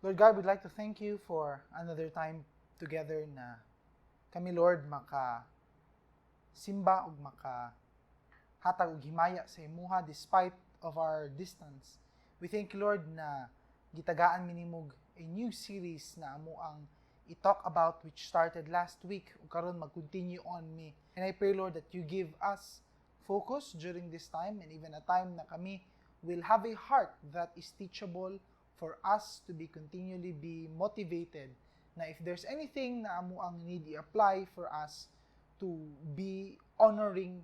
Lord God, we'd like to thank you for another time together na kami, Lord, maka simba ug maka hatag og himaya sa imuha despite of our distance. We thank you, Lord, na gitagaan mi nimog a new series na amo ang i-talk about, which started last week ug karon mag-continue on mi. And I pray, Lord, that you give us focus during this time and even a time na kami will have a heart that is teachable for us to be continually be motivated na if there's anything na amo ang need i-apply for us to be honoring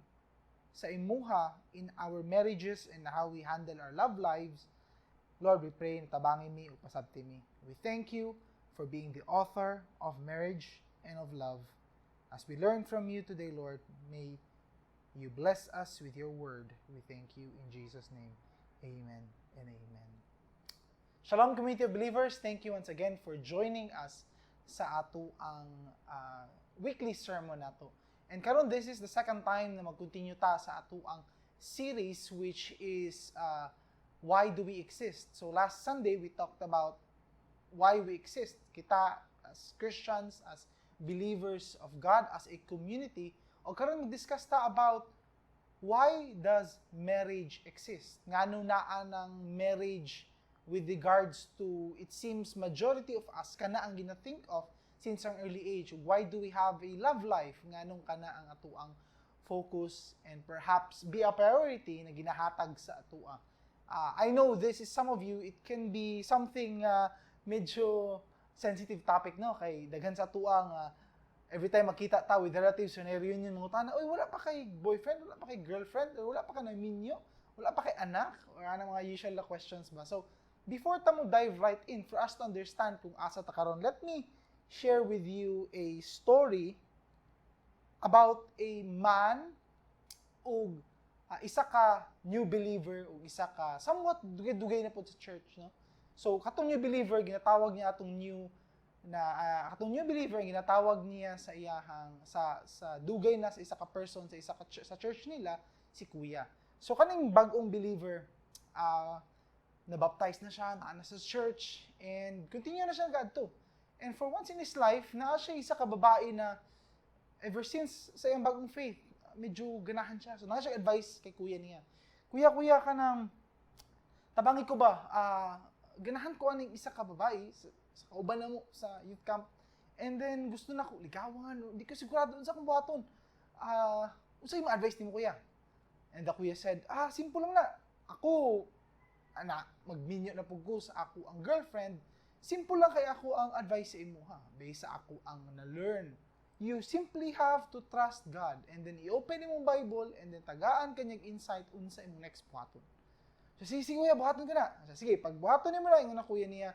sa imuha in our marriages and how we handle our love lives, Lord, we pray na tabangi mi ug pasabti mi. We thank you for being the author of marriage and of love. As we learn from you today, Lord, may you bless us with your word. We thank you in Jesus' name. Amen and amen. Shalom, community of believers. Thank you once again for joining us sa ato ang weekly sermon nato. And karon, this is the second time na mag-continue ta sa ato ang series, which is "Why Do We Exist?" So last Sunday we talked about why we exist. Kita as Christians, as believers of God, as a community. O karon mag-discuss ta about why does marriage exist? Ngano naa ng marriage with regards to, it seems, majority of us kana ang gina-think of since ang early age. Why do we have a love life? Nganong kana ang atuang focus and perhaps be a priority na ginahatag sa atua? I know this is some of you, it can be something medyo sensitive topic, no, kay daghan sa atua nga every time makita ta with relatives sa reunion, mangutana, "Oy, wala pa kay boyfriend, wala pa kay girlfriend, or wala pa ka naminyo, wala pa kay anak?" Or ano, mga usual na questions ba. So, before ta mo dive right in for us to understand kung asa ta karon, let me share with you a story about a man ug isa ka new believer ug isa ka somewhat dugay-dugay na pod sa church, no? So katong new believer, ginatawag niya atong new na katong new believer, ginatawag niya sa iyahang sa dugay na sa isa ka person sa isa ka sa church nila si kuya. So kaning bag-ong believer, na-baptize na siya, naa na sa church, and continue na siya gadto. And for once in his life, naa siya isa ka babae na ever since sa iyang bagong faith, medyo ganahan siya. So, naa siya advice kay kuya niya. "Kuya, kuya, kanang tabangi ko ba? Ganahan ko aning isa ka babae sa kauban na mo sa youth camp. And then, gusto na ko ligawan. Di ko sigurado unsa akong buhaton. Unsa yung advice nimo, kuya?" And the kuya said, "Ah, simple lang na. Ako, ana, magminyo na pud ko sa ako ang girlfriend. Simple lang kay ako ang advice sa imo ha. Based sa ako ang na-learn. You simply have to trust God and then i-open imong Bible and then tagaan kanyang insight unsa imong next buhaton." So, "Sige, sige kuya, buhaton ka na." So, "Sige, pag buhaton nimo na," ingon na kuya niya,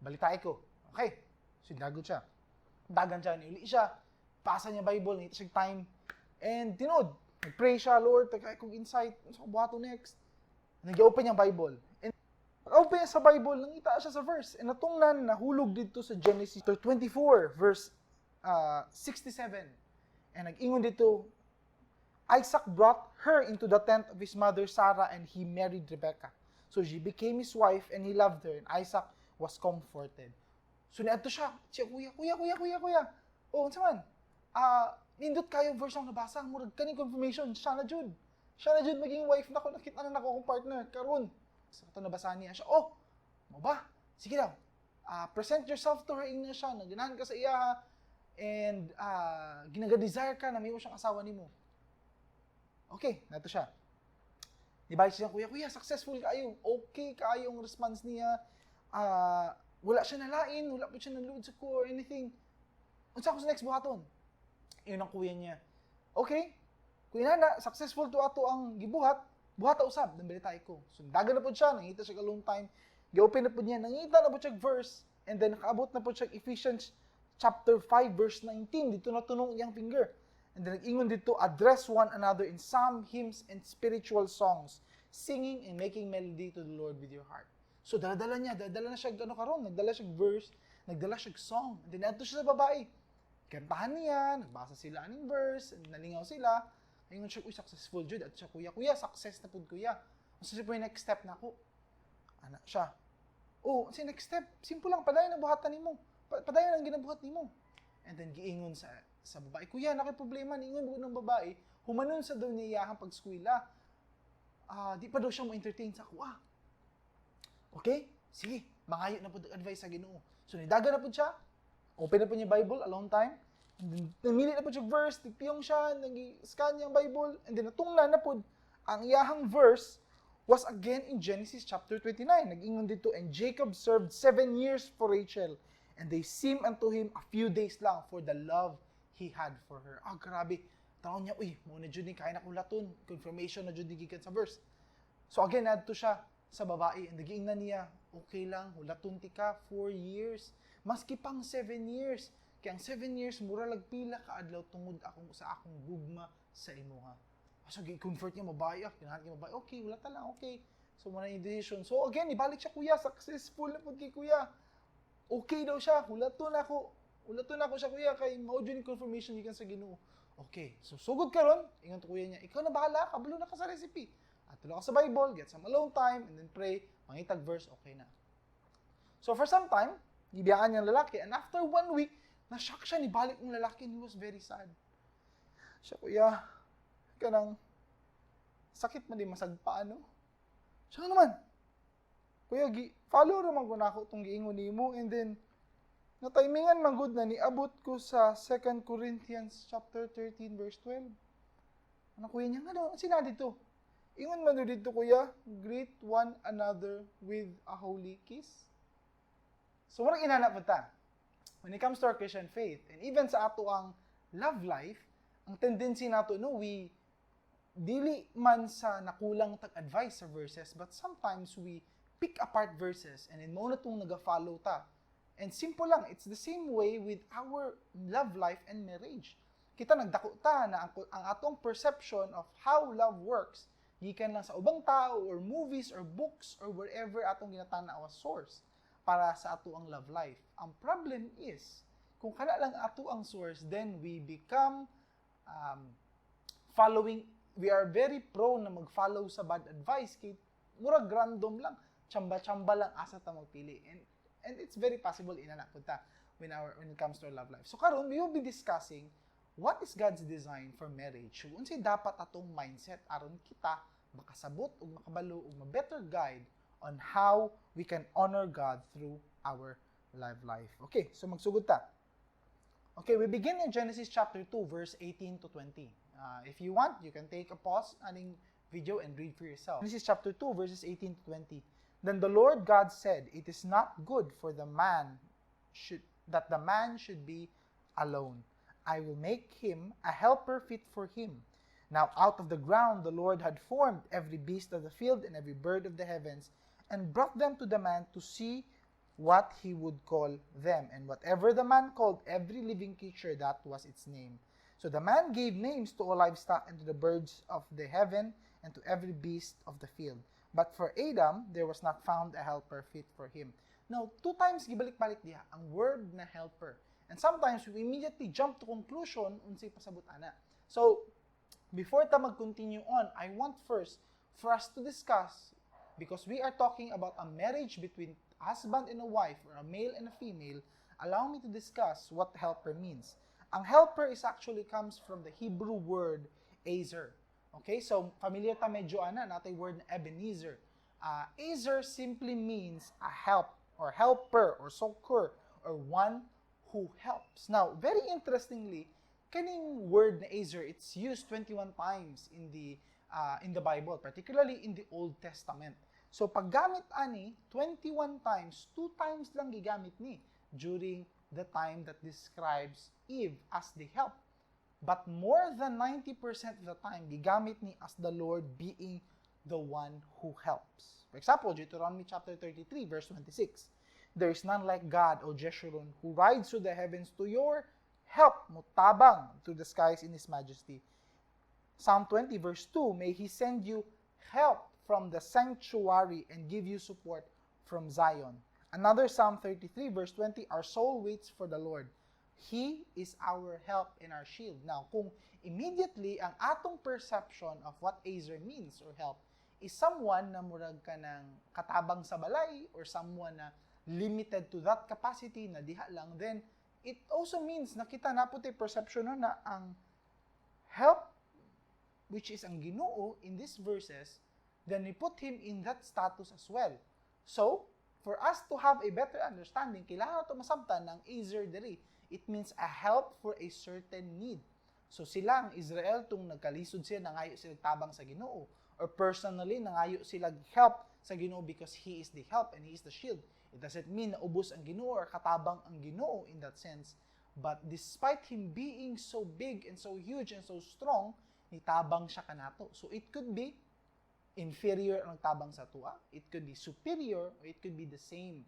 "balitai ko." Okay. So, dagot siya. Dagan siya, niuli siya. Basa niya Bible, nangita siya time. And tinuod, nag-pray siya, "Lord, tagai kong insight, unsa ko buhaton next?" Nag-open niya Bible. And open niya sa Bible, nangita siya sa verse. And natungnan, nahulog dito sa Genesis 24, verse 67. And nag-ingon dito, "Isaac brought her into the tent of his mother Sarah and he married Rebekah. So she became his wife and he loved her and Isaac was comforted." So niadto siya, siya, "Kuya, kuya, kuya, kuya, kuya. Oh, unsa man? Ah, nindot kayo verse ang nabasa, murag kaning confirmation, siya na jud. Siya na jud maging wife nako, nakita na nako akong partner karon." Sa kato nabasa niya siya, "Oh, mao ba? Sige daw. Present yourself to her," ingna siya, "naganahan ka sa iya and ginaga-desire ka na may siyang asawa nimo." Okay, nato siya. Di ba siya, "Kuya, kuya, successful kaayo. Okay kaayo ang response niya. Wala siya nalain, wala po siya naluod sa ko or anything. Unsa ako sa next buhaton?" Yun ang kuya niya, "Okay, kuya na, successful to ato ang gibuhat, buhat usab, nang balitay ko." So, dagan na po siya, nangita siya long time, gi-open na po niya, nangita na po siya verse, and then nakaabot na po siya Ephesians chapter 5 verse 19, dito na tunong iyang finger. And then nag-ingon dito, "Address one another in psalm, hymns, and spiritual songs, singing and making melody to the Lord with your heart." So dala-dala niya, dala-dala na siya ano karon, nagdala siya verse, nagdala siya song. And then adto siya sa babae. Kantahan niya, nagbasa sila aning verse, and nalingaw sila. Ingon siya, "Uy, successful jud." At siya, "Kuya, kuya, success na pud kuya. Unsa siya po yung next step na ako?" Ana siya. Oh, si next step, simple lang, padayon na buhatan nimo. Padayon ang ginabuhat nimo. And then giingon sa babae, "Kuya, naa koy problema." Niingon mo ng babae, humanon sa daw niya iyahang pag-eskwela. Ah, di pa daw siya mo entertain sa ako. Ah. Okay? Sige, mangayo na pud advice sa Ginoo. So nidaga na pud siya. Open na pud niya Bible, alone time. And then namili na pud siya verse, tigpiyong siya, nag-scan niya ang Bible, and then natunglan na pud ang iyahang verse was again in Genesis chapter 29. Nag-ingon dito, "And Jacob served 7 years for Rachel, and they seemed unto him a few days lang for the love he had for her." Ah, grabe. Taon niya, "Uy, mao na jud ni, kaya na kong laton. Confirmation na jud ni gikan sa verse." So again, adto siya sa babae. And nagiingnan niya, "Okay lang, hulaton ti ka, 4 years. Maski pang 7 years. Kaya ang 7 years, mura lag pila ka adlaw tungod akong sa akong gugma sa imuha." Ah, so, gi-comfort niya babae. Ah, kinahan niya babae. Okay, wala ta lang, okay. So, mao na yung decision. So, again, ibalik siya, kuya. Successful na pud kay kuya. Okay daw siya. Hulaton ako. Hulaton ako siya, kuya. Kay mao jud yung confirmation gikan sa Ginoo. Okay. So, sugod karon, ingon to kuya niya, "Ikaw na bahala. Kabalo na ka sa recipe. Adto ka sa Bible, get some alone time, and then pray. Mangitag verse, okay na." So, for some time, gibiyaan niyang lalaki. And after one week, na-shock siya, nibalik ng lalaki, and he was very sad. Siya, "Kuya, kanang, sakit man di masagpa, ano?" Siya naman, "Kuya, gi, follow raman ko nako tong giingon nimo, and then, na-timingan man gud na niabot ko sa 2 Corinthians chapter 13 verse 12." Ano kuya niya nga daw, sina dito? "Ingon man daw dito, kuya, 'Greet one another with a holy kiss.'" So, murag inana po ta. When it comes to our Christian faith, and even sa ato ang love life, ang tendency nato, no, we dili man sa nakulang tag advice sa verses, but sometimes we pick apart verses and then mao na tong naga-follow ta. And simple lang, it's the same way with our love life and marriage. Kita nagdako ta na ang atong perception of how love works gikan lang sa ubang tao or movies or books or wherever atong ginatanaw as source para sa ato ang love life. Ang problem is, kung kana lang ato ang source, then we become following, we are very prone na mag-follow sa bad advice kay murag random lang, chamba-chamba lang asa ta magpili. And it's very possible inana pud ta when it comes to our love life. So karon we will be discussing what is God's design for marriage. So, unsay dapat atong mindset aron kita makasabot ug makabalo ug ma-better guide on how we can honor God through our love life. Okay, so magsugod ta. Okay, we begin in Genesis chapter 2, verse 18 to 20. If you want, you can take a pause aning video and read for yourself. Genesis chapter 2, verses 18 to 20. "Then the Lord God said, 'It is not good for the man should that the man should be alone. I will make him a helper fit for him.' Now out of the ground the Lord had formed every beast of the field and every bird of the heavens, and brought them to the man to see what he would call them. And whatever the man called every living creature, that was its name. So the man gave names to all livestock and to the birds of the heaven and to every beast of the field. But for Adam, there was not found a helper fit for him." Now, two times gibalik-balik diha ang word na helper. And sometimes we immediately jump to conclusion unsay pasabot ana. So, before ta mag-continue on, I want first for us to discuss, because we are talking about a marriage between husband and a wife or a male and a female, allow me to discuss what helper means. Ang helper is actually comes from the Hebrew word ezer. Okay, so familiar ta medyo ana natay word na Ebenezer. Ezer simply means a help or helper or succor or one who helps. Now, very interestingly, kaning word na ezer, it's used 21 times in the Bible, particularly in the Old Testament. So paggamit ani 21 times, two times lang gigamit ni during the time that describes Eve as the help. But more than 90% of the time, gigamit ni as the Lord being the one who helps. For example, Deuteronomy chapter 33, verse 26. "There is none like God, O Jeshurun, who rides through the heavens to your help, mutabang to the skies in His majesty." Psalm 20, verse 2, "May He send you help from the sanctuary and give you support from Zion." Another Psalm 33, verse 20, "Our soul waits for the Lord. He is our help and our shield." Now, kung immediately ang atong perception of what ezer means or help is someone na murag ka ng katabang sa balay or someone na limited to that capacity na diha lang, then it also means na kita na puti perception, no, na ang help, which is ang Ginoo in these verses, then we put him in that status as well. So, for us to have a better understanding, kailangan nato masabtan ng Ezer diri. It means a help for a certain need. So sila, ang Israel, tung nagkalisod sila, nangayo sila tabang sa Ginoo. Or personally, nangayo sila help sa Ginoo because He is the help and He is the shield. It doesn't mean na ubos ang Ginoo or katabang ang Ginoo in that sense. But despite Him being so big and so huge and so strong, nitabang siya kanato. So it could be inferior ang nagtabang sa atoa, it could be superior, or it could be the same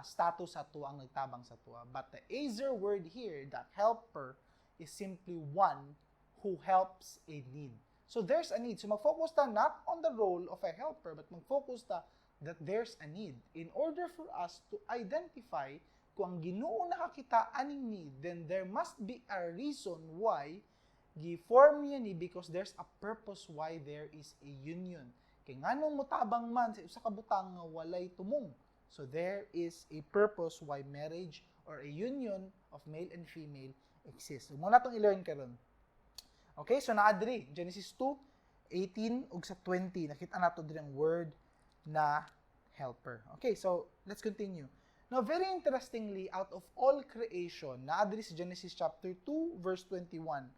status sa atoa ang nagtabang sa atoa. But the Ezer word here, the helper, is simply one who helps a need. So there's a need. So mag-focus ta not on the role of a helper, but mag-focus ta that there's a need. In order for us to identify kung ang Ginoo nakakita aning need, then there must be a reason why gi-form niya ni, because there's a purpose why there is a union. Kay nganong motabang man sa usa ka butang nga walay tumong? So there is a purpose why marriage or a union of male and female exists. So mao na atong i-learn karon. Okay, so naa diri Genesis 2:18 ug sa 20, nakita nato diri ang word na helper. Okay, so let's continue. Now, very interestingly, out of all creation, naa diri sa Genesis chapter 2 verse 21,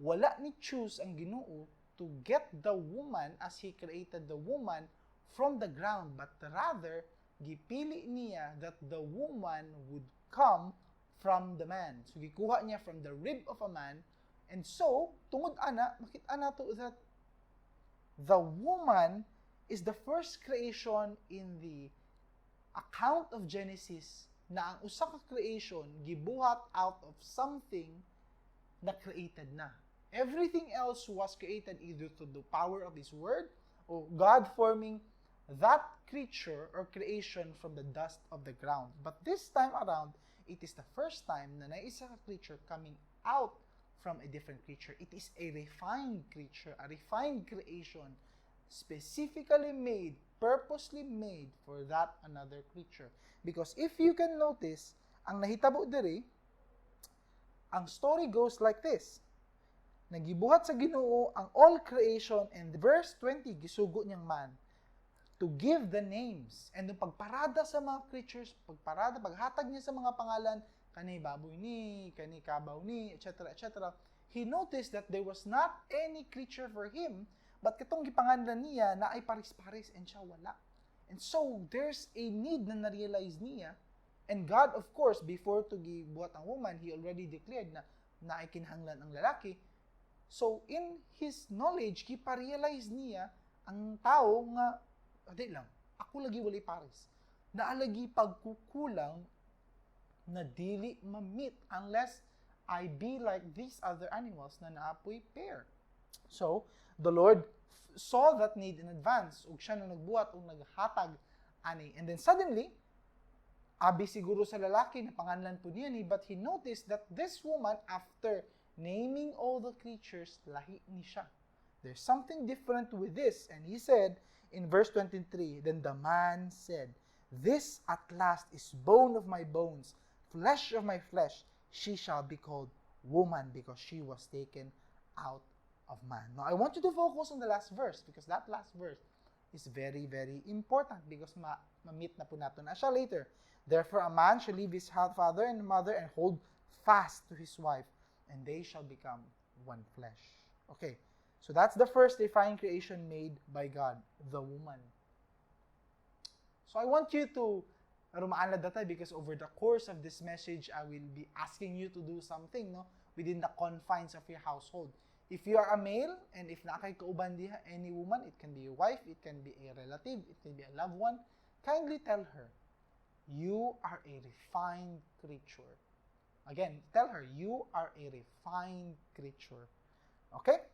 wala ni choose ang Ginoo to get the woman as He created the woman from the ground, but rather gipili niya that the woman would come from the man. So gikuha niya from the rib of a man. And so, tungod ana, makita nato that the woman is the first creation in the account of Genesis na ang usa ka creation gibuhat out of something na created na. Everything else was created either through the power of His word or God forming that creature or creation from the dust of the ground. But this time around, it is the first time na naisa ka creature coming out from a different creature. It is a refined creature, a refined creation, specifically made, purposely made for that another creature. Because if you can notice, ang nahitabo diri, ang story goes like this. Nagibuhat sa Ginoo ang all creation, and verse 20, gisugo niyang man to give the names. And yung pagparada sa mga creatures, pagparada, paghatag niya sa mga pangalan, kani baboy ni, kani kabaw ni, etc., etc., he noticed that there was not any creature for him, but katong gipanganlan niya na ay paris-paris and siya wala. And so, there's a need na na-realize niya. And God, of course, before to gibuhat ang woman, He already declared na naay kinahanglan ang lalaki. So, in His knowledge, gipa-realize niya ang tao nga, "Adi lang, ako lagi walay pares. Naa lagi pagkukulang na dili ma-meet unless I be like these other animals na naa poy pair." So, the Lord saw that need in advance ug siya na nagbuhat ug naghatag ani. And then suddenly, abi siguro sa lalaki na panganlan po niya ni, but he noticed that this woman, after naming all the creatures, lahi ni siya. There's something different with this. And he said in verse 23, "Then the man said, 'This at last is bone of my bones, flesh of my flesh. She shall be called woman because she was taken out of man.'" Now, I want you to focus on the last verse because that last verse is very, very important because ma-meet na po nato na siya later. "Therefore, a man shall leave his father and mother and hold fast to his wife, and they shall become one flesh." Okay, so that's the first refined creation made by God, the woman. So I want you to rumaan na because over the course of this message, I will be asking you to do something, no, within the confines of your household. If you are a male and if naa kay kauban diha, any woman, it can be your wife, it can be a relative, it can be a loved one, kindly tell her, "You are a refined creature." Again, tell her, "You are a refined creature." Okay?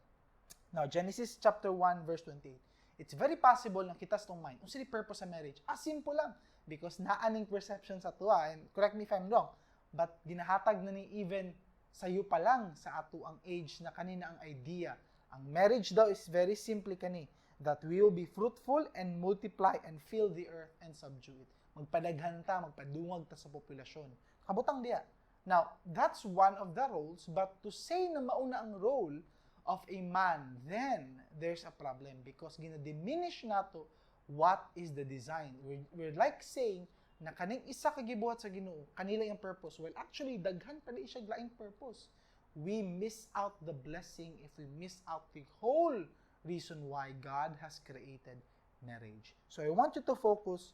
Now, Genesis chapter 1, verse 28. It's very possible na kita sa mind, unsa di purpose sa marriage? Ah, simple lang. Because naa ning perception sa atoa, and correct me if I'm wrong, but ginahatag na ni even sayo pa lang sa ato ang age na kanina ang idea. Ang marriage daw is very simply kani. That we will be fruitful and multiply and fill the earth and subdue it. Magpadaghan ta, magpadungag ta sa populasyon. Kabutang diya. Now, that's one of the roles, but to say na mauna ang role of a man, then there's a problem because gina-diminish nato what is the design. We're like saying na kaning isa ka gibuhat sa Ginoo, kanila yung purpose. Well, actually, daghan pa di siya laing purpose. We miss out the blessing if we miss out the whole reason why God has created marriage. So I want you to focus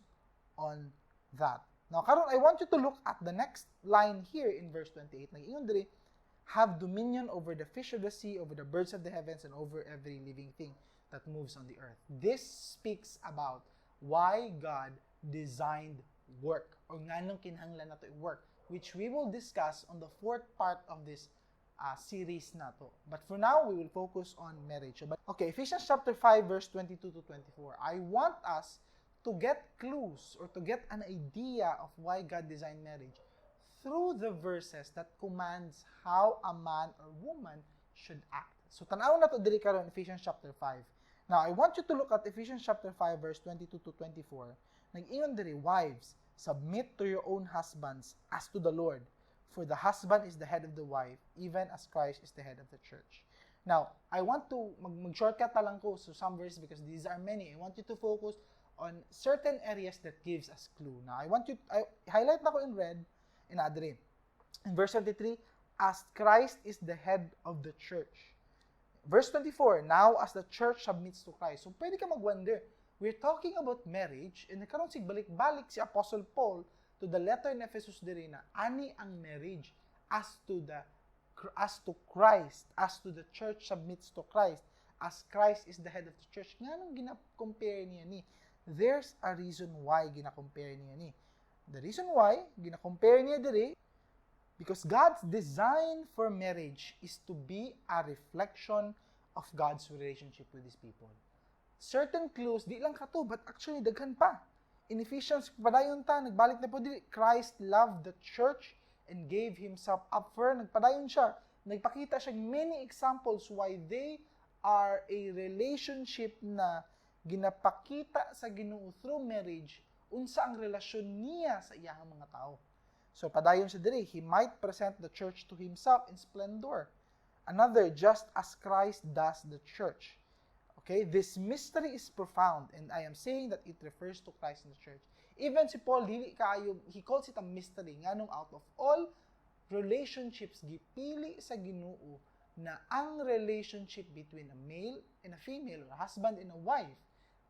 on that. Now, karon I want you to look at the next line here in verse 28. Nag-ingon diri, "Have dominion over the fish of the sea, over the birds of the heavens, and over every living thing that moves on the earth." This speaks about why God designed work or nganong kinahanglan nato i-work, which we will discuss on the fourth part of this series nato. But for now, we will focus on marriage. But, okay, Ephesians chapter 5, verse 22 to 24. I want us to get clues or to get an idea of why God designed marriage through the verses that commands how a man or woman should act. So tan-aw nato diri karon, Ephesians chapter 5. Now, I want you to look at Ephesians chapter 5 verse 22 to 24. Nag-ingon diri, "Wives, submit to your own husbands as to the Lord, for the husband is the head of the wife, even as Christ is the head of the church." Now, I want to mag-shortcut na lang ko so some verses because these are many. I want you to focus on certain areas that gives us clue. Now, I want you I highlight na ko in red in adre. In verse 23, as Christ is the head of the church. Verse 24, now as the church submits to Christ. So, pwede ka mag-wonder, we're talking about marriage, and karon sig balik-balik si Apostle Paul to the letter in Ephesus diri na ani ang marriage as to Christ, as to the church submits to Christ, as Christ is the head of the church. Nganong gina-compare niya ni? There's a reason why gina-compare niya ni. The reason why gina-compare niya diri, because God's design for marriage is to be a reflection of God's relationship with His people. Certain clues, di lang kato, but actually daghan pa. In Ephesians, padayon ta, nagbalik na po diri, Christ loved the church and gave Himself up for her. Nagpadayon siya. Nagpakita siya many examples why they are a relationship na ginapakita sa Ginoo through marriage unsa ang relasyon niya sa iyang mga tao. So padayon sa diri, He might present the church to Himself in splendor. Another, just as Christ does the church. Okay, this mystery is profound and I am saying that it refers to Christ and the church. Even si Paul, dili kaayo, he calls it a mystery. Nganong out of all relationships, gipili sa Ginoo na ang relationship between a male and a female, or a husband and a wife,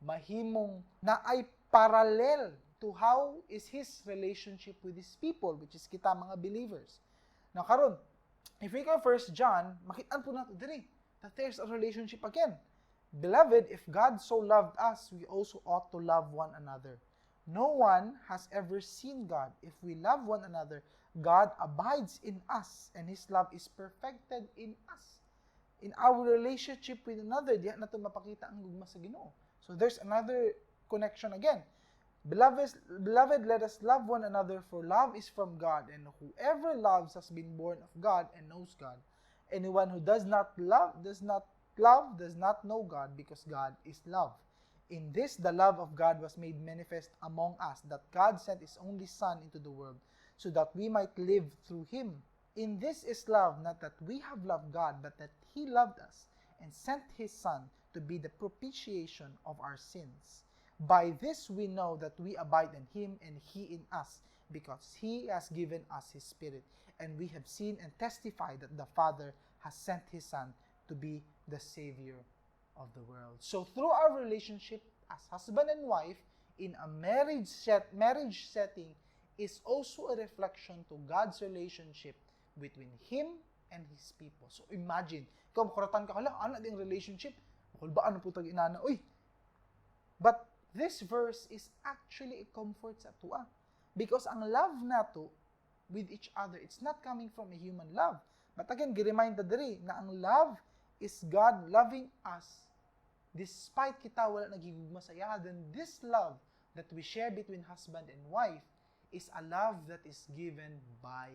mahimong na ay parallel to how is his relationship with his people, which is kita mga believers. Now karon, if we go First John, makitaan po nato diri that there's a relationship again. "Beloved, if God so loved us, we also ought to love one another. No one has ever seen God. If we love one another, God abides in us, and His love is perfected in us." In our relationship with another, diha nato mapakita ang gugma sa Ginoo. So there's another connection again. "Beloved, let us love one another, for love is from God, and whoever loves has been born of God and knows God. Anyone who does not love, does not know God, because God is love. In this, the love of God was made manifest among us, that God sent His only Son into the world, so that we might live through Him. In this is love, not that we have loved God, but that He loved us and sent His Son to be the propitiation of our sins. By this we know that we abide in Him and He in us, because He has given us His Spirit. And we have seen and testified that the Father has sent His Son to be the Savior of the world." So through our relationship as husband and wife in a marriage setting is also a reflection to God's relationship between Him and His people. So imagine, ikaw makuratan ka, hala, ana ding relationship? Makulbaan na po tag inana, uy. But this verse is actually a comfort sa atua. Because ang love nato with each other, it's not coming from a human love. But again, gi-remind ta diri na ang love is God loving us despite kita wala nagigugma sa iya. Then this love that we share between husband and wife is a love that is given by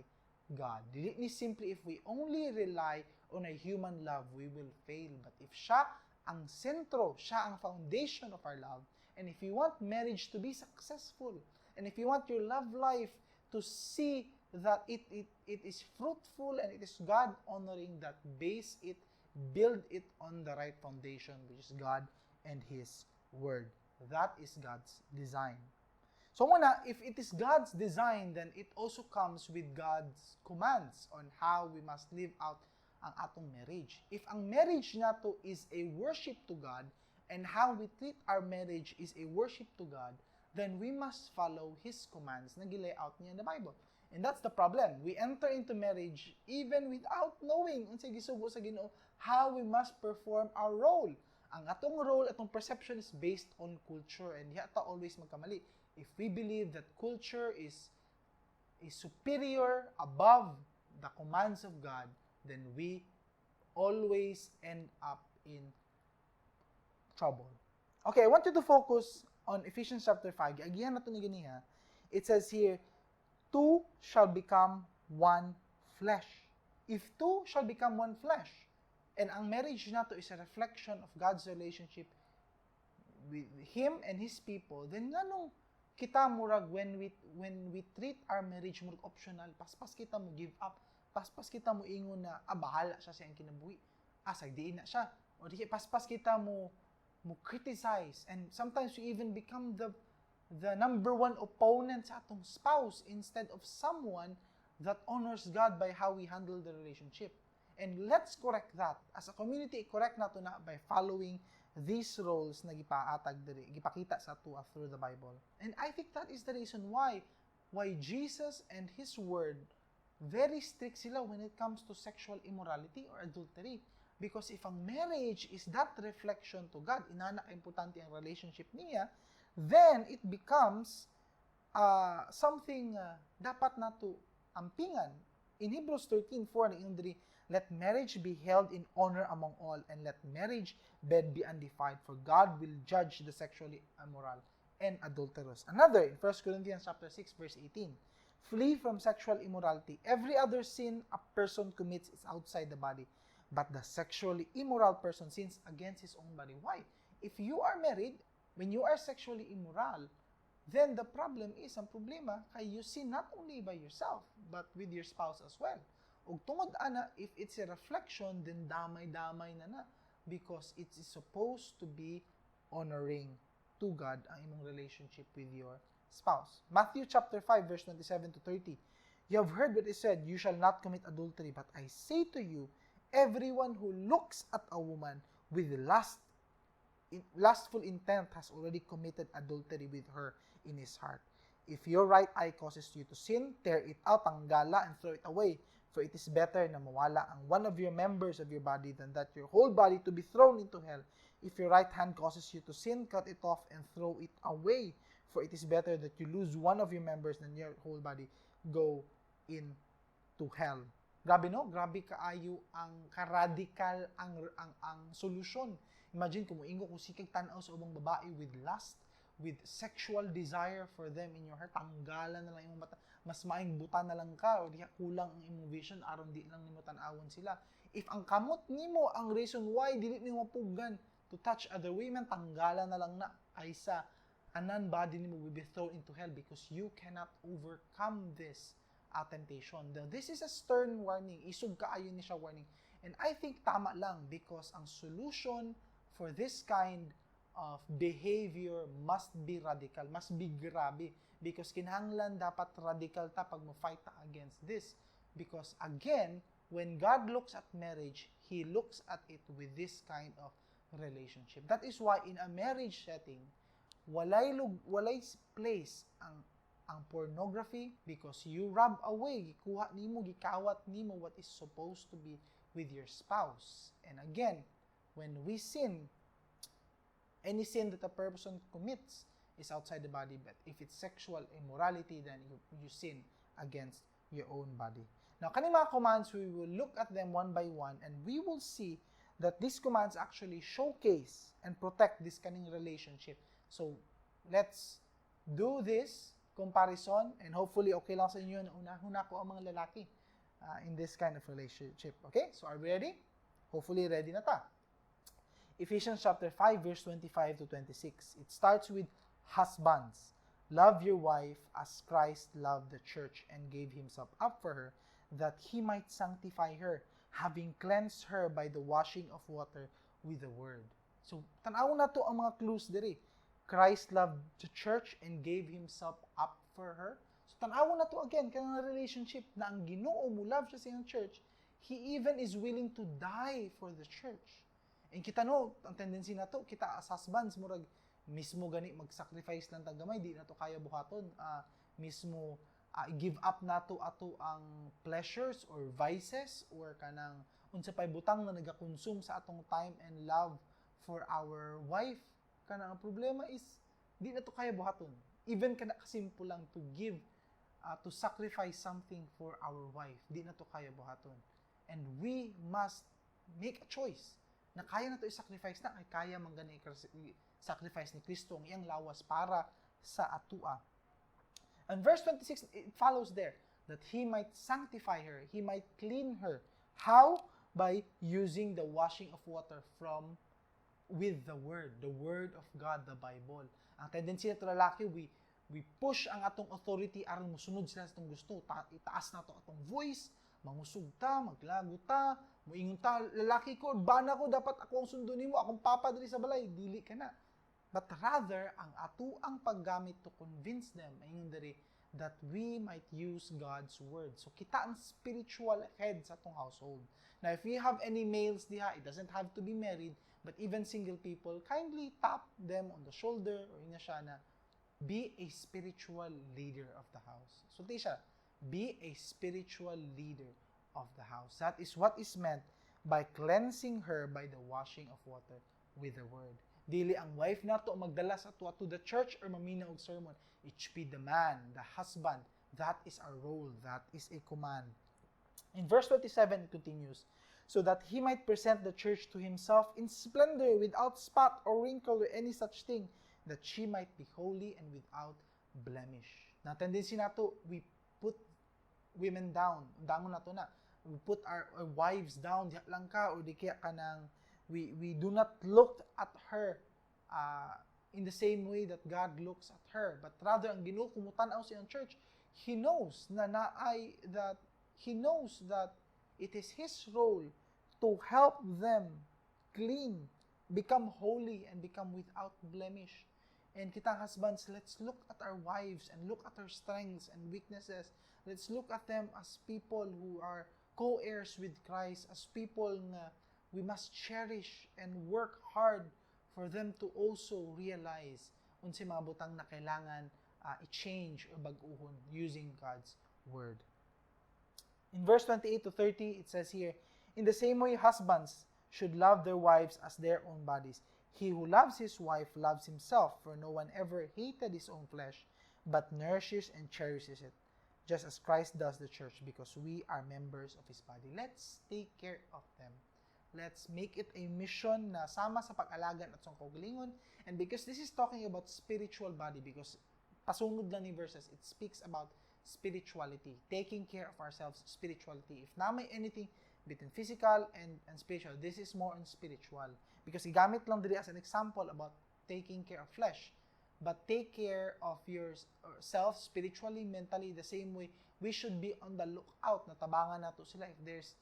God. Dili ni simply if we only rely on a human love, we will fail. But if siya ang sentro, siya ang foundation of our love. And if you want marriage to be successful, and if you want your love life to see that it is fruitful and it is God honoring, that base it, build it on the right foundation, which is God and His Word. That is God's design. So muna, if it is God's design, then it also comes with God's commands on how we must live out ang atong marriage. If ang marriage nato is a worship to God, and how we treat our marriage is a worship to God, then we must follow His commands na gilay out niya in the Bible. And that's the problem. We enter into marriage even without knowing unsay gisugo sa Ginoo, how we must perform our role. Ang atong role, atong perception is based on culture, and diha ta always magkamali. If we believe that culture is superior above the commands of God, then we always end up in trouble. Okay, I want you to focus on Ephesians chapter 5. Giagihan nato ni ganiha. It says here, "Two shall become one flesh." If two shall become one flesh, and ang marriage nato is a reflection of God's relationship with Him and His people, then nganong kita murag when we treat our marriage murag optional, paspas kita mo give up, paspas kita mo ingon na, "Ah, bahala siya sa iyang kinabuhi, ah, sagdiin na siya," o di paspas kita mo criticize, and sometimes we even become the number one opponent sa atong spouse instead of someone that honors God by how we handle the relationship. And let's correct that. As a community, correct nato na by following these roles na gipaatag diri, gipakita sa ato through the Bible. And I think that is the reason why Jesus and His Word, very strict sila when it comes to sexual immorality or adultery. Because if ang marriage is that reflection to God, inana ka importante ang relationship niya, then it becomes something dapat nato ampingan. In Hebrews 13:4, naingon diri, "Let marriage be held in honor among all, and let marriage bed be undefiled, for God will judge the sexually immoral and adulterous." Another, in 1 Corinthians chapter 6, verse 18, "Flee from sexual immorality. Every other sin a person commits is outside the body, but the sexually immoral person sins against his own body." Why? If you are married, when you are sexually immoral, then the problem is, ang problema, kay you sin not only by yourself, but with your spouse as well. Ug tungod ana, if it's a reflection, then damay-damay na na. Because it is supposed to be honoring to God ang imong relationship with your spouse. Matthew chapter 5, verse 27 to 30. "You have heard what is said, 'You shall not commit adultery.' But I say to you, everyone who looks at a woman with lustful intent has already committed adultery with her in his heart. If your right eye causes you to sin, tear it out, tanggala, and throw it away. For it is better na mawala ang one of your members of your body than that your whole body to be thrown into hell. If your right hand causes you to sin, cut it off and throw it away. For it is better that you lose one of your members than your whole body go into hell." Grabe, no? Grabe kaayo ang ka-radical ang solusyon. Imagine kung moingon kung sige kag tan-aw sa ubang babae with lust, with sexual desire for them in your heart, tanggalan na lang imong mata. Mas maayong buta na lang ka o diha kulang ang imong vision aron di lang nimo tan-awon sila. If ang kamot nimo ang reason why dili nimo mapugan to touch other women, tanggalan na lang na kaysa tanan body nimo will be thrown into hell because you cannot overcome this temptation. Now, this is a stern warning. Isog kaayo ni siya warning. And I think tama lang because ang solution for this kind of behavior must be radical, must be grabe. Because kinahanglan dapat radical ta pag mo-fight ta against this. Because again, when God looks at marriage, He looks at it with this kind of relationship. That is why in a marriage setting, walay place ang pornography because you rob away, gikuha nimo, gikawat nimo what is supposed to be with your spouse. And again, when we sin, any sin that a person commits is outside the body, but if it's sexual immorality, then you sin against your own body. Now, kaning mga commands, we will look at them one by one, and we will see that these commands actually showcase and protect this kaning relationship. So, let's do this comparison, and hopefully okay lang sa inyo na unahon ko ang mga lalaki in this kind of relationship. Okay? So, are we ready? Hopefully, ready na ta. Ephesians chapter 5 verse 25 to 26. It starts with husbands. "Love your wife as Christ loved the church and gave himself up for her, that he might sanctify her, having cleansed her by the washing of water with the word." So, tan-aw nato ang mga clues diri. Christ loved the church and gave himself up for her. So, tan-aw nato again kanang relationship na ang Ginoo mo love siya sa iyang church. He even is willing to die for the church. And kita no, ang tendency nato, kita as husbands, murag mismo gani mag-sacrifice lang tag gamay, di nato kaya buhaton. Mismo give up nato ato ang pleasures or vices or kanang unsa pay butang na nagakonsume sa atong time and love for our wife. Kanang ang problema is di nato kaya buhaton. Even kana kasimple lang to give to sacrifice something for our wife, di nato kaya buhaton. And we must make a choice na kaya nato i-sacrifice na kay kaya man gani i-sacrifice ni Kristo ang iyang lawas para sa atua. And verse 26, it follows there, that he might sanctify her, he might clean her. How? By using the washing of water from with the word of God, the Bible. Ang tendency nato lalaki, we push ang atong authority aron musunod sila sa atong gusto. Itaas nato atong voice, mangusog ta, maglago ta, muingon ta, "Lalaki ko, bana ko, dapat ako ang sundon nimo, akong papa diri sa balay." Dili ka na. But rather, ang atuang paggamit to convince them, ingon diri, that we might use God's word. So kita ang spiritual head sa atong household. Now, if we have any males diha, it doesn't have to be married, but even single people, kindly tap them on the shoulder or ingna siya na be a spiritual leader of the house. So, di siya, be a spiritual leader of the house. That is what is meant by cleansing her by the washing of water with the word. Dili ang wife nato magdala sa ato to the church or mamina og sermon. It should be the man, the husband. That is our role. That is a command. In verse 27, it continues, "So that he might present the church to himself in splendor, without spot or wrinkle or any such thing, that she might be holy and without blemish." Na tendency nato, we put women down. Dangon nato na. We put our wives down. Diha lang ka or di kaya ka nang we do not look at her in the same way that God looks at her. But rather, ang Ginoo kung mutan-aw sa iyang church, He knows na naay that He knows that it is His role to help them clean, become holy, and become without blemish. And kitang husbands, let's look at our wives and look at their strengths and weaknesses. Let's look at them as people who are co-heirs with Christ, as people nga we must cherish and work hard for them to also realize unsay mga butang na kailangan i-change or bag-uhon using God's word. In verse 28 to 30, it says here, "In the same way, husbands should love their wives as their own bodies. He who loves his wife loves himself, for no one ever hated his own flesh, but nourishes and cherishes it, just as Christ does the church, because we are members of his body." Let's take care of them. Let's make it a mission na sama sa pag-alaga atong kaugalingon. And because this is talking about spiritual body, because pasunod lang ni verses, it speaks about spirituality, taking care of ourselves spirituality. If na may anything between physical and spiritual, this is more on spiritual. Because gigamit lang diri as an example about taking care of flesh. But take care of yourself spiritually, mentally, the same way we should be on the lookout na tabangan nato sila if there's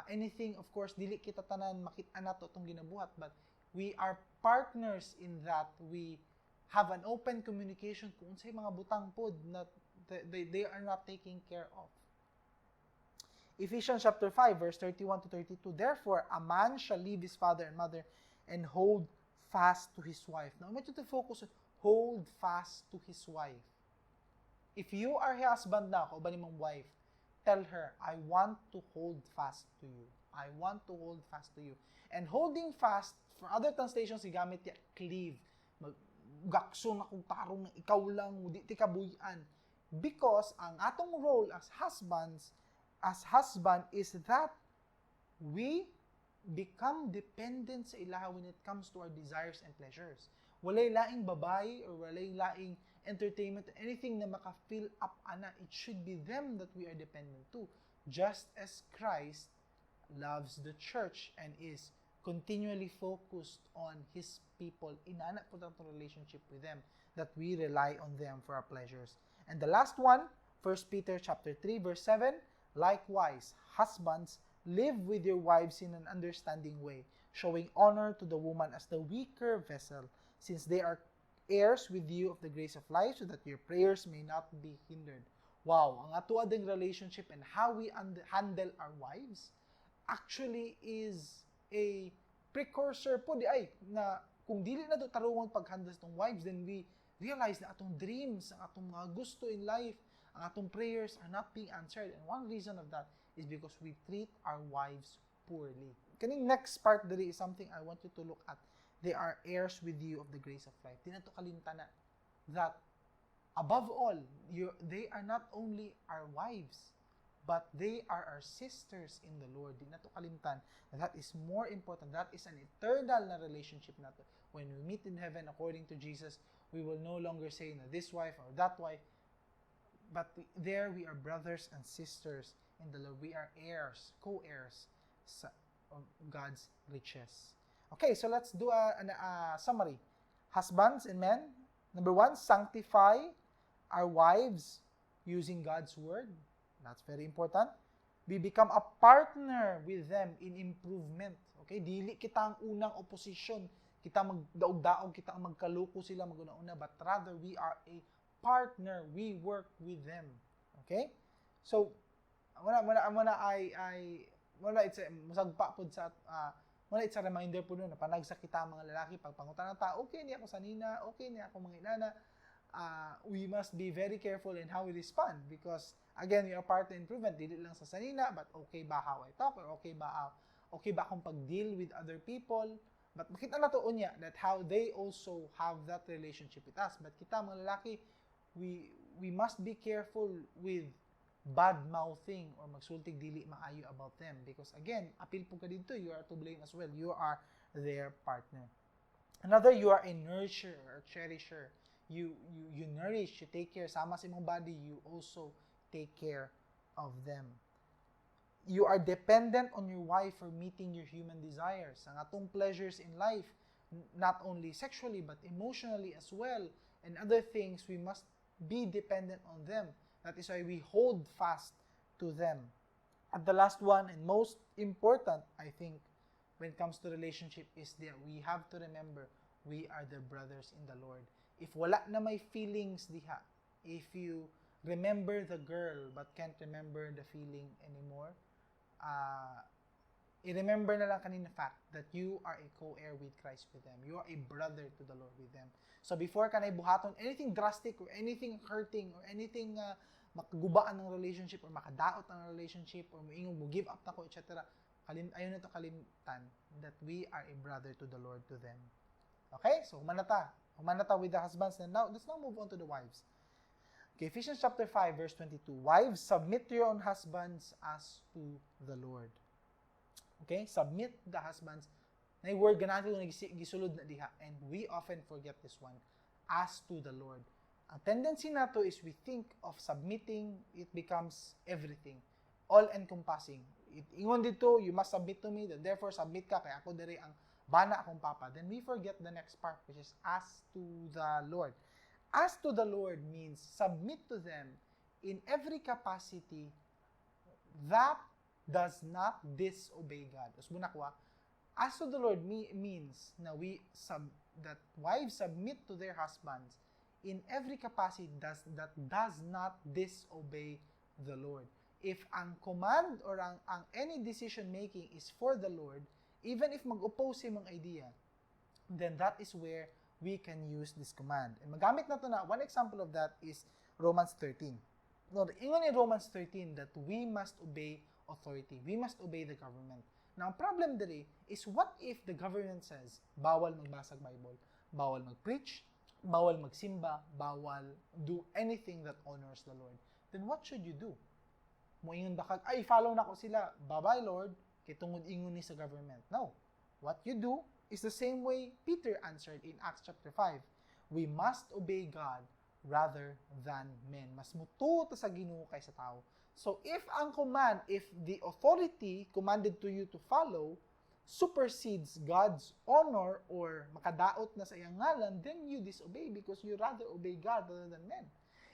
anything. Of course, dili kita tanan makita nato itong ginabuhat, but we are partners in that we have an open communication kung unsay mga butang pod na they are not taking care of. Ephesians chapter 5 verse 31 to 32: "Therefore a man shall leave his father and mother and hold fast to his wife." Now I want you to focus on "hold fast to his wife." If you are husband na, kauban nimong wife, tell her, "I want to hold fast to you. I want to hold fast to you." And holding fast, for other translations, gigamit ya, cleave. Mag, gakso na kung tarong na ikaw lang, di ti kabuyan. Because ang atong role as husbands, as husband, is that we become dependent sa ilaha when it comes to our desires and pleasures. Walay laing babae or walay laing entertainment, anything na maka-fill up ana, it should be them that we are dependent to. Just as Christ loves the church and is continually focused on His people. Inana pud ang relationship with them, that we rely on them for our pleasures. And the last one, 1 Peter chapter 3 verse 7, "Likewise, husbands, live with your wives in an understanding way, showing honor to the woman as the weaker vessel, since they are heirs with you of the grace of life, so that your prayers may not be hindered." Wow, ang ato ding relationship and how we handle our wives actually is a precursor pud diay na kung dili nato tarungon pag-handle sa atong wives, then we realize na atong dreams, ang atong mga gusto in life, ang atong prayers are not being answered. And one reason of that is because we treat our wives poorly. Kaning next part diri is something I want you to look at. "They are heirs with you of the grace of life." Di nato kalimtan na that above all, they are not only our wives, but they are our sisters in the Lord. Di nato kalimtan. That is more important. That is an eternal na relationship nato. When we meet in heaven, according to Jesus, we will no longer say na this wife or that wife, but there we are brothers and sisters in the Lord. We are heirs, co-heirs of God's riches. Okay, so let's do a summary. Husbands and men, number one, sanctify our wives using God's word. That's very important. We become a partner with them in improvement. Okay? Dili kita ang unang opposition. Kita magdaog-daog, kita ang magkaluko sila maguna-una, but rather we are a partner. We work with them. Okay? So, wala ay wala it's a, musagpa pud sa wala, it's a reminder pud no, na panagsa kita mga lalaki, pag pangutana ta, "Okay ni ako sanina? Okay ni ako mga inana?" We must be very careful in how we respond because, again, we are part of improvement, dili lang sa sanina, but okay ba how I talk or okay ba akong pag-deal with other people? But makita nato unya that how they also have that relationship with us. But kita mga lalaki, we must be careful with bad mouthing or magsultig dili maayo about them because, again, apil pud ka didto. You are to blame as well. You are their partner. Another, you are a nurturer or cherisher. You nourish, you take care. Sama sa imong body, you also take care of them. You are dependent on your wife for meeting your human desires, ang atong pleasures in life, not only sexually but emotionally as well, and other things. We must be dependent on them. That is why we hold fast to them. And the last one and most important, I think, when it comes to relationship is that we have to remember we are the brothers in the Lord. If wala na may feelings diha, if you remember the girl but can't remember the feeling anymore, i-remember na lang kanina fact that you are a co-heir with Christ with them. You are a brother to the Lord with them. So before ka na buhaton anything drastic or anything hurting or anything makagubaan ng relationship or makadaot ng relationship or moingon mo give up na ko, etc., ayaw nato kalimtan that we are a brother to the Lord to them. Okay? So human na ta. Human na ta with the husbands, and now let's now move on to the wives. Okay, Ephesians chapter 5 verse 22. "Wives, submit to your own husbands as to the Lord." Okay? Submit the husbands. Na word ganahan ko gisulod na diha, and we often forget this one, "as to the Lord." Ang tendency nato is we think of submitting, it becomes everything, all encompassing. Ingon didto, "You must submit to me, then therefore submit ka kay ako diri ang bana, akong papa." Then we forget the next part, which is "as to the Lord." "As to the Lord" means submit to them in every capacity that does not disobey God. Usbon nako. "As to the Lord" means na we sub that wives submit to their husbands in every capacity that does not disobey the Lord. If ang command or ang any decision making is for the Lord, even if mag-oppose imong idea, then that is where we can use this command. And magamit nato na, one example of that is Romans 13. No, ingon in Romans 13 that we must obey authority. We must obey the government. Now, ang problem diri is, what if the government says bawal magbasag Bible, bawal mag-preach, bawal magsimba, bawal do anything that honors the Lord? Then what should you do? Moingon ba kag, "Ay, follow nako sila, bye-bye Lord, kay tungod ingon ni sa government"? No. What you do is the same way Peter answered in Acts chapter 5. We must obey God rather than men. Mas mutuo ta sa Ginoo kaysa tao. So if ang command, if the authority commanded to you to follow supersedes God's honor or makadaot na sa iyang ngalan, then you disobey because you rather obey God rather than men.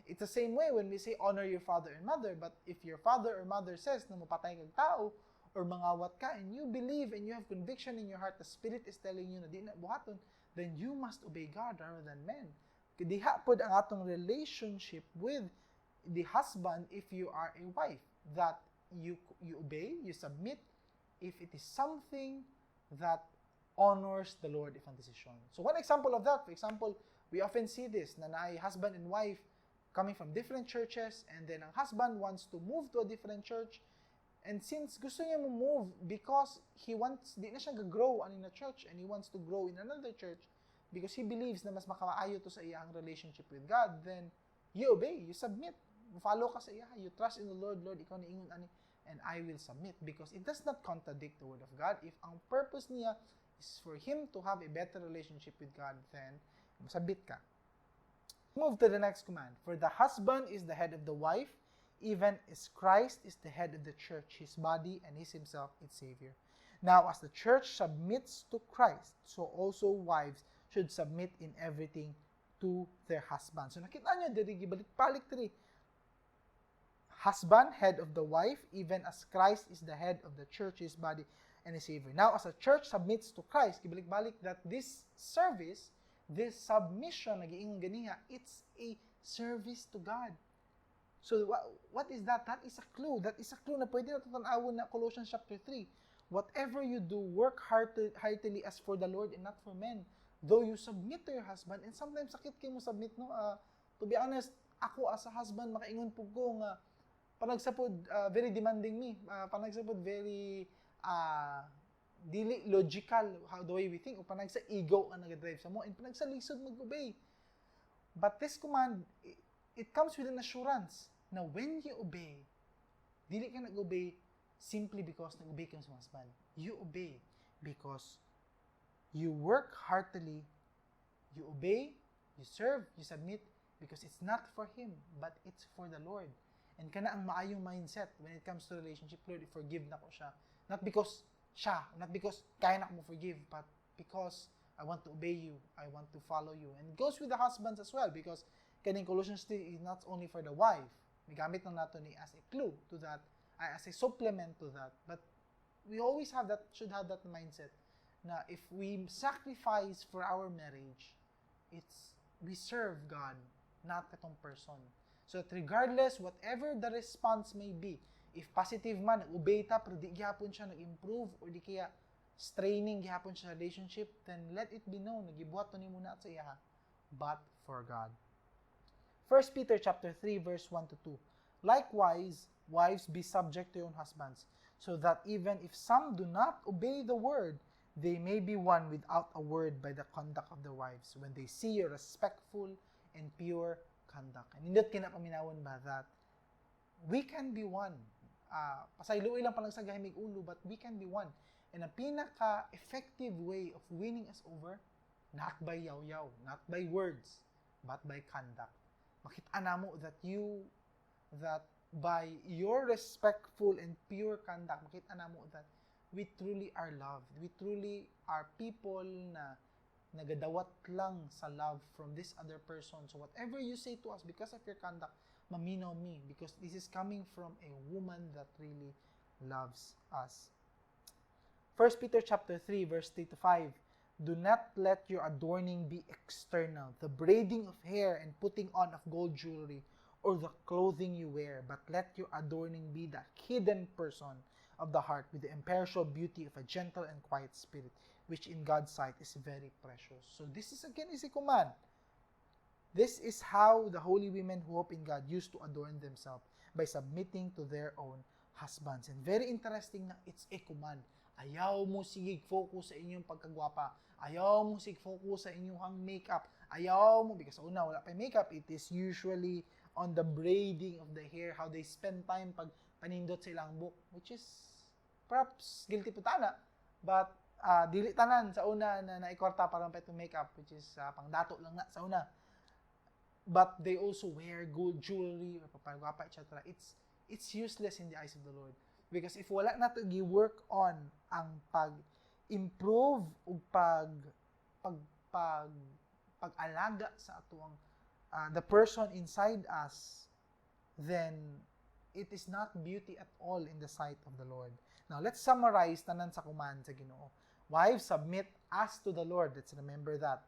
It's the same way when we say honor your father and mother, but if your father or mother says na mapatay kag tao or mangawat ka and you believe and you have conviction in your heart, the Spirit is telling you na di na buhaton, then you must obey God rather than men. Diha pod ang atong relationship with the husband if you are a wife, that you obey, you submit if it is something that honors the Lord if ang decision. So one example of that, for example, we often see this na naay husband and wife coming from different churches, and then ang husband wants to move to a different church, and since gusto niya mo move because he wants, di na siya grow ani na church and he wants to grow in another church because he believes na mas makamaayo to sa iyang relationship with God, then you obey, you submit, follow ka sa iya, you trust in the Lord. "Lord, ikaw ni ingon ani and I will submit," because it does not contradict the word of God. If ang purpose niya is for him to have a better relationship with God, then submit ka. Move to the next command. "For the husband is the head of the wife, even as Christ is the head of the church, his body, and is himself its Savior. Now, as the church submits to Christ, so also wives should submit in everything to their husbands." So nakita niyo, diri gibalik-balik diri. Husband, head of the wife, even as Christ is the head of the church, his body, and his Savior. Now, as a church submits to Christ, gibalik-balik that this service, this submission, nagiingon ganiha, it's a service to God. So, what is that? That is a clue. That is a clue na pwede na tan-awon na Colossians chapter 3. "Whatever you do, work heartily as for the Lord and not for men. Though you submit to your husband," and sometimes sakit kay mo submit, no? To be honest, ako as a husband, makaingon po ko nga, panagsapod, very demanding me. Panagsapod, very, dili logical how the way we think, o panagsa ego ang nag-drive sa mo, and panagsa lisod mag-obey. But this command, it comes with an assurance na when you obey, dili ka nag-obey simply because nag-obey ka sa husband. You obey because you work heartily, you obey, you serve, you submit because it's not for him, but it's for the Lord. And kana ang maayong mindset when it comes to relationship. "Lord, forgive na ko siya. Not because siya, not because kaya na ko mo forgive, but because I want to obey you, I want to follow you." And it goes with the husbands as well because kaning Colossians 3 is not only for the wife. Migamit lang nato ni as a clue to that, as a supplement to that. But we always have that, should have that mindset na if we sacrifice for our marriage, it's we serve God, not katong person. So that regardless, whatever the response may be, if positive man, nag-obey ta, pero di gihapon siya nag-improve, or di kaya straining gihapon siya sa relationship, then let it be known, nagibuhat to nimo na sa iya, but for God. 1 Peter chapter 3 verse 1 to 2. "Likewise, wives, be subject to your own husbands, so that even if some do not obey the word, they may be won without a word by the conduct of their wives, when they see your respectful and pure conduct." And nindot kinapaminawon ba that we can be won. Pasayloy lang palang sa gahimig ulo, but we can be won. And ang pinaka-effective way of winning us over, not by yaw-yaw, not by words, but by conduct. Makita namo that by your respectful and pure conduct, makita namo that we truly are loved. We truly are people na nagadawat lang sa love from this other person. So whatever you say to us because of your conduct, maminaw me because this is coming from a woman that really loves us. 1 Peter chapter 3 verse 3 to 5. "Do not let your adorning be external, the braiding of hair and putting on of gold jewelry or the clothing you wear, but let your adorning be the hidden person of the heart with the imperishable beauty of a gentle and quiet spirit, which in God's sight is very precious." So this is again is a command. This is how the holy women who hope in God used to adorn themselves, by submitting to their own husbands. And very interesting na it's a command. Ayaw mo sige focus sa inyong pagkagwapa. Ayaw mo sige focus sa inyong makeup. Ayaw mo, because una, wala pa yung makeup. It is usually on the braiding of the hair, how they spend time pag panindot sa ilang buhok, which is perhaps guilty po tana. But dili tanan sa una na naikorta para pa itong makeup, which is pangdato lang na sa una. But they also wear gold jewelry or papagwapa, etc. It's useless in the eyes of the Lord. Because if wala na to gi-work on ang pag improve ug pag pag pag pag-alaga sa atoang the person inside us, then it is not beauty at all in the sight of the Lord. Now, let's summarize tanan sa command sa Ginoo. Wives, submit as to the Lord. Let's remember that.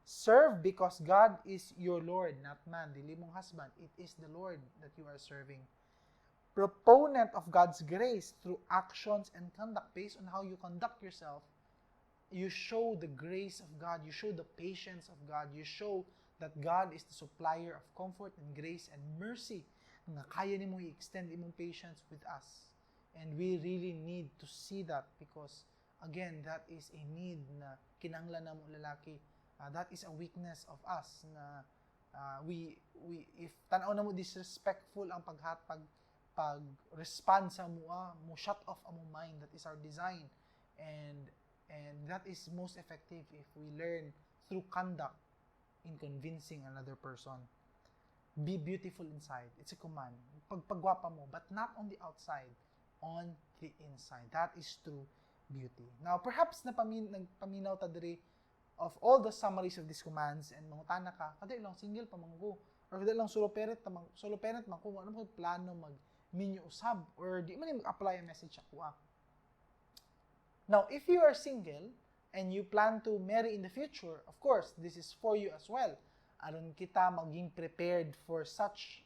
Serve because God is your Lord, not man. Dili imong husband. It is the Lord that you are serving. Proponent of God's grace through actions and conduct. Based on how you conduct yourself, you show the grace of God. You show the patience of God. You show that God is the supplier of comfort and grace and mercy nga kaya nimo i-extend imong patience with us. And we really need to see that because, again, that is a need na kinahanglan namo lalaki. That is a weakness of us na we if tan-aw namo disrespectful ang paghat pag pag respond sa amoa, mo shut off among mind. That is our design. And that is most effective if we learn through conduct in convincing another person. Be beautiful inside. It's a command. Pagpagwapa mo, but not on the outside, on the inside. That is true beauty. Now, perhaps nagpaminaw ta diri of all the summaries of these commands and mangutana ka, "Kadali lang, single pa man ko. Or kadali lang, solo parent man ko, ano mo plano mag minyo usab or di man ni mag-apply ang message akoa?" Now, if you are single and you plan to marry in the future, of course, this is for you as well. Aron kita maging prepared for such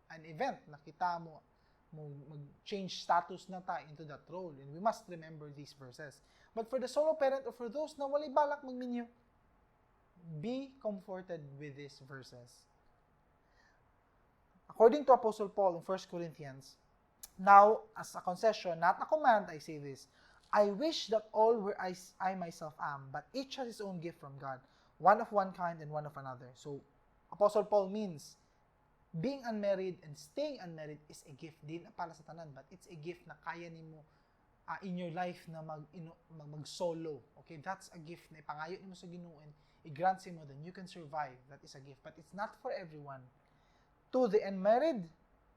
an event na kita mo mag-change status na ta into that role, and we must remember these verses. But for the solo parent or for those na walay balak magminyo, be comforted with these verses. According to Apostle Paul in 1 Corinthians, "Now, as a concession, not a command, I say this, I wish that all were as I myself am, but each has his own gift from God, one of one kind and one of another." So, Apostle Paul means being unmarried and staying unmarried is a gift. Di na para sa tanan, but it's a gift na kaya nimo in your life na mag solo. Okay, that's a gift na ipangayo nimo sa Ginoo and i-grant mo, then you can survive. That is a gift, but it's not for everyone. "To the unmarried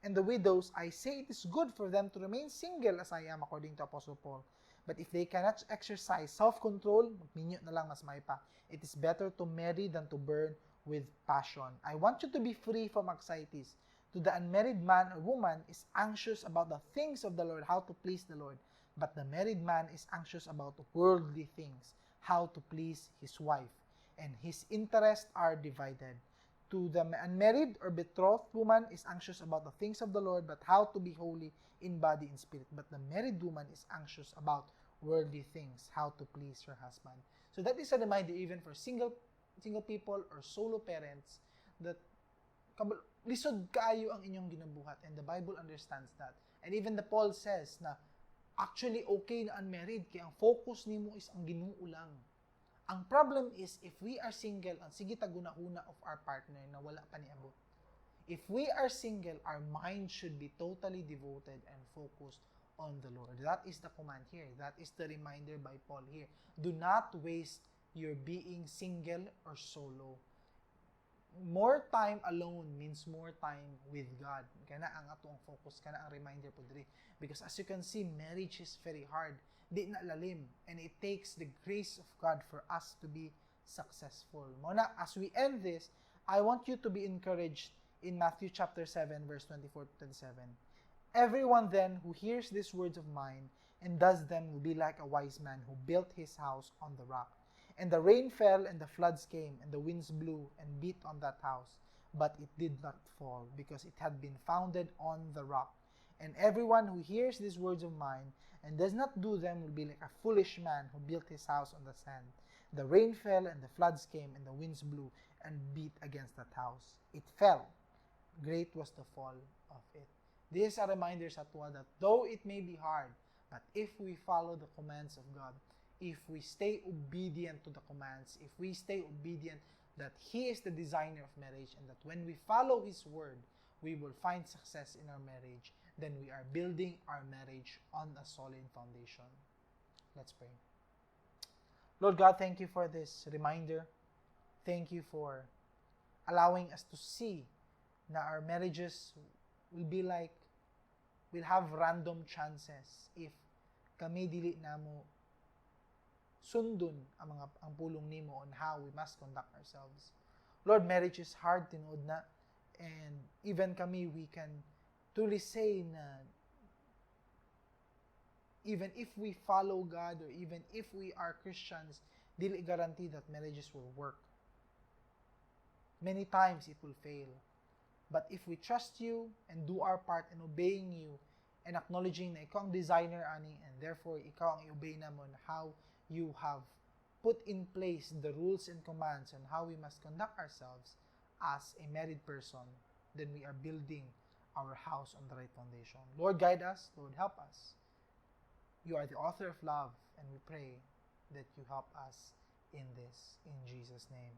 and the widows, I say it is good for them to remain single as I am," according to Apostle Paul. "But if they cannot exercise self-control," magminyo na lang mas may pa, "it is better to marry than to burn with passion. I want you to be free from anxieties. To the unmarried man or woman is anxious about the things of the Lord, how to please the Lord. But the married man is anxious about worldly things, how to please his wife. And his interests are divided. To the unmarried or betrothed woman is anxious about the things of the Lord, but how to be holy in body and spirit. But the married woman is anxious about worldly things, how to please her husband." So that is a reminder even for single people or solo parents that lisod kaayo ang inyong ginabuhat, and the Bible understands that. And even the Paul says na actually okay na unmarried kay ang focus nimo is ang Ginoo lang. Ang problem is if we are single, ang sige tag huna-huna of our partner na wala pa niabot. If we are single, our mind should be totally devoted and focused on the Lord. That is the command here. That is the reminder by Paul here. Do not waste your being single or solo. More time alone means more time with God. Kana ang atoang focus, kana ang reminder po diri. Because as you can see, marriage is very hard. Di na lalim. And it takes the grace of God for us to be successful. Mao na, as we end this, I want you to be encouraged in Matthew chapter 7, verse 24 to 27. "Everyone then who hears these words of mine and does them will be like a wise man who built his house on the rock. And the rain fell, and the floods came, and the winds blew and beat on that house. But it did not fall, because it had been founded on the rock. And everyone who hears these words of mine and does not do them will be like a foolish man who built his house on the sand. The rain fell, and the floods came, and the winds blew and beat against that house. It fell. Great was the fall of it." This is a reminder sa atoa that though it may be hard, but if we follow the commands of God, if we stay obedient to the commands, if we stay obedient that He is the designer of marriage and that when we follow His word, we will find success in our marriage, then we are building our marriage on a solid foundation. Let's pray. Lord God, thank you for this reminder. Thank you for allowing us to see na our marriages will be like, will have random chances if kami dili namo sundon ang pulong nimo on how we must conduct ourselves. Lord, marriage is hard, tinuod na. And even kami, we can truly say na even if we follow God or even if we are Christians, dili guarantee that marriages will work. Many times it will fail. But if we trust you and do our part in obeying you and acknowledging na ikaw ang designer ani and therefore ikaw ang i-obey namon how you have put in place the rules and commands on how we must conduct ourselves as a married person, then we are building our house on the right foundation. Lord, guide us. Lord, help us. You are the author of love, and we pray that you help us in this. In Jesus' name.